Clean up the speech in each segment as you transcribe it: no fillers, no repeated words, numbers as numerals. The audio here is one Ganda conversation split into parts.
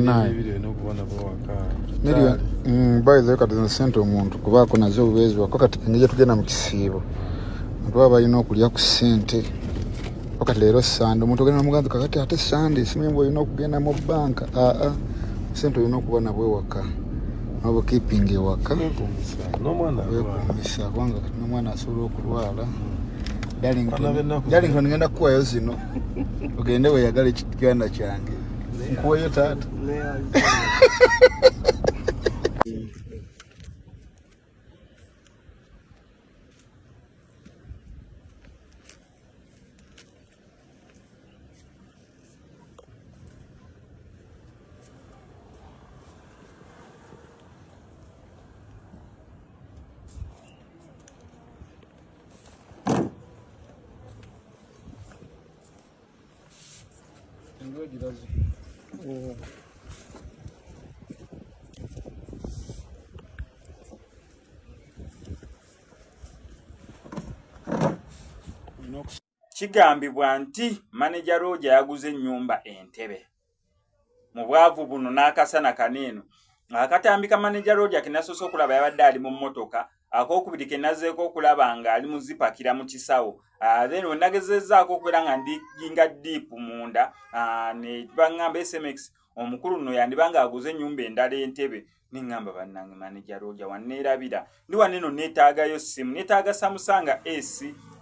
Bannange. Olina okuba nabo waka. Million, by the way, kati zino sente omuntu kubaako nazo obubeezi wako. Kati engeri gyetugenda mu kisiibo, omuntu baba balina okulya ku ssente. Kati leero Sande, omuntu ogenda nomuganzi kakati ate Sande simanyi mbu olina okugenda mu banka. Aa, sente olina okuba nabwo ewaka nobukeeping ewaka. Wekumisa n'omwana alwala. Wekumisa, kubanga kati n'omwana asobola okulwala. Abaana b'ennaku. Darlington, ngenda kukuwayo zino ogende weyagala ekiganda kyange nkuweyo taata. Kigambibwa nti maneja Roger yaguze ennyumba Entebbe mu bwavu buno n'akasana kano eno. Akatambi ka maneja Roger ke nasoose okulaba yabadde ali mu mmotoka, akookubiri ke nazeeko okulaba ng'ali mu zipakira mu kisawo. Then we nagezezzaako okubeera nga ndiginga deep munda, ne baŋŋamba SMX omukulu nno yandiba ng'aguze ennyumba endala Entebbe. Neŋŋamba, bannange, maneja Roger wanneerabira, ndi wano eno neetaagayo simu, neetaaga Samsung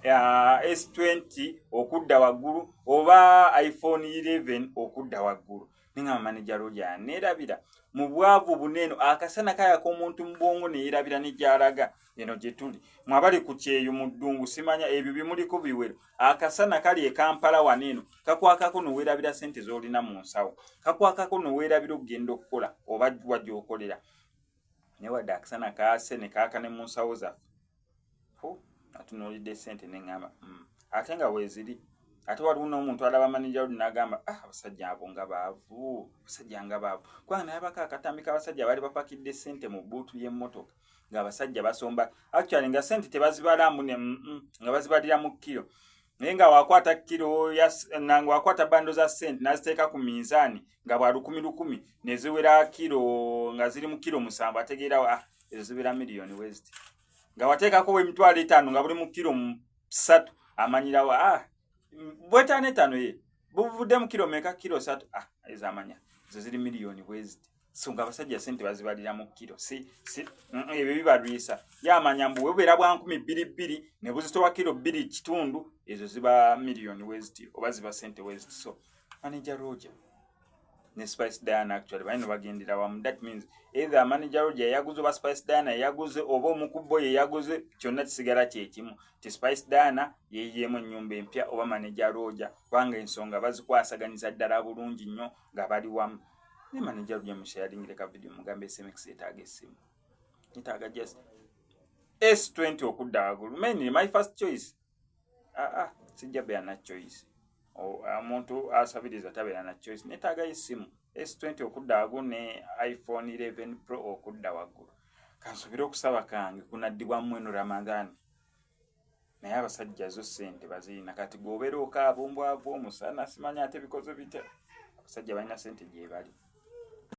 S20 okudda waggulu oba iPhone 11 okudda waggulu. Neŋŋamba maneja Roger yanneerabira mu bwavu buneeno, akasana kayaka omuntu mu bwongo neyerabira ne gy'alaga. Eno gye tuli mwabali ku kyeyo mu ddungu, simanya ebyo bimuliko biwero. Akasana kali e Kampala wano eno kakwakako noweerabira sente z'olina mu nsawo, kakwakako noweerabira okugenda okukola oba wa gy'okolera. Naye wadde akasana kaase ne kaaka ne mu nsawo zaffe, atunuulidde sente neŋŋamba, Ate nga weeziri, ate waliwo n'omuntu alaba manager Roger n'agamba, ah, abasajja abo nga baavu, abasajja nga baavu, kubanga nalabako akatambi k'abasajja baali bapakidde sente mu bbuutu y'emmotoka ng'abasajja basomba. Actually nga sente tebazibalamu ne nga bazibalira mu kiro, naye nga wakwata kiro nga wakwata bundle za sente n'aziteeka ku minzaani nga bwa lukumi lukumi ne ziwera kiro, nga ziri mu kiro 7, ategeerawo, ah, ezo zibeera miliyoni weziti. Nga wateekako 50,000 nga buli mu kiro 3, amanyirawo, ah, bwetaano etaano ye buvudde mu kiro meka? Kiro 3. Ah, ezo amanya ezo ziri miliyoni bweziti. So nga abasajja sente bazibalira mu kiro, si ebyo bibalwisa. Yamanya mbu webubeera bwa 2200 ne buzitowa kiro 2.5, ezo ziba miliyoni weziti oba ziba sente weziti. So manager Roger ne Spice Diana actually balina bagendera wamu. That means either manager Roger yaguze oba Spice Diana yaguze oba omukubo ye yaguze, kyonna kisigala kyekimu ti Spice Diana yeyiyeemu ennyumba empya oba manager Roger, kubanga ensonga bazikwasaganyiza ddala bulungi nnyo nga bali wamu. Ne manager Roger musharingire ka video, mugambe SMX yetaaga essimu, yetaaga just S20 okudda waggulu. Mainly my first choice. Ah, ah, sijja beera na choice. Omuntu asabiriza tabeera na choice. Neetaagayo essimu S20 okudda waggulu ne iPhone 11 Pro okudda waggulu. Kansubire okusaba kange kunaddibwamu eno Ramadhan. Naye abasajja zo ssente bazirina. Kati gwobeera okaaba ombwavu, omusana, simanya ate bikoze bitya, abasajja balina ssente gye bali.